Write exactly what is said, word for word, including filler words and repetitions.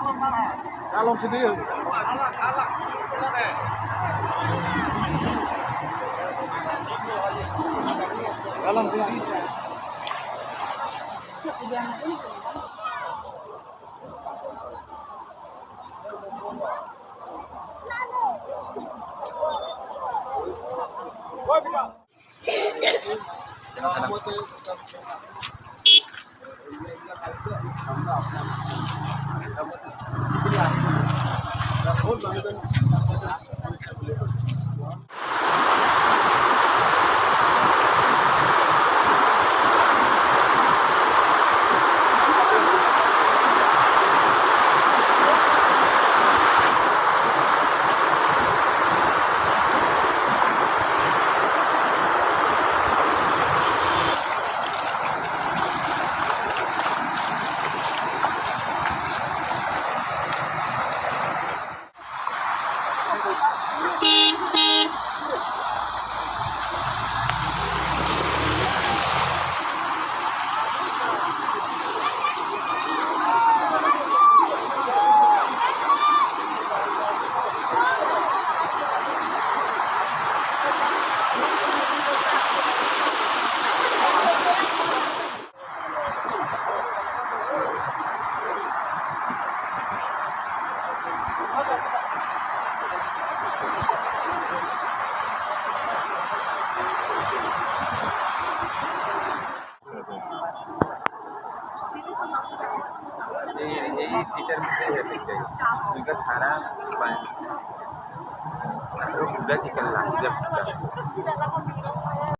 Kalong sini. Kalong sini. ये, यही टीचर मुझे है, ठीक है। उनका सारा पढ़-, हम लोग पूरा निकल रहा है जब पूरा।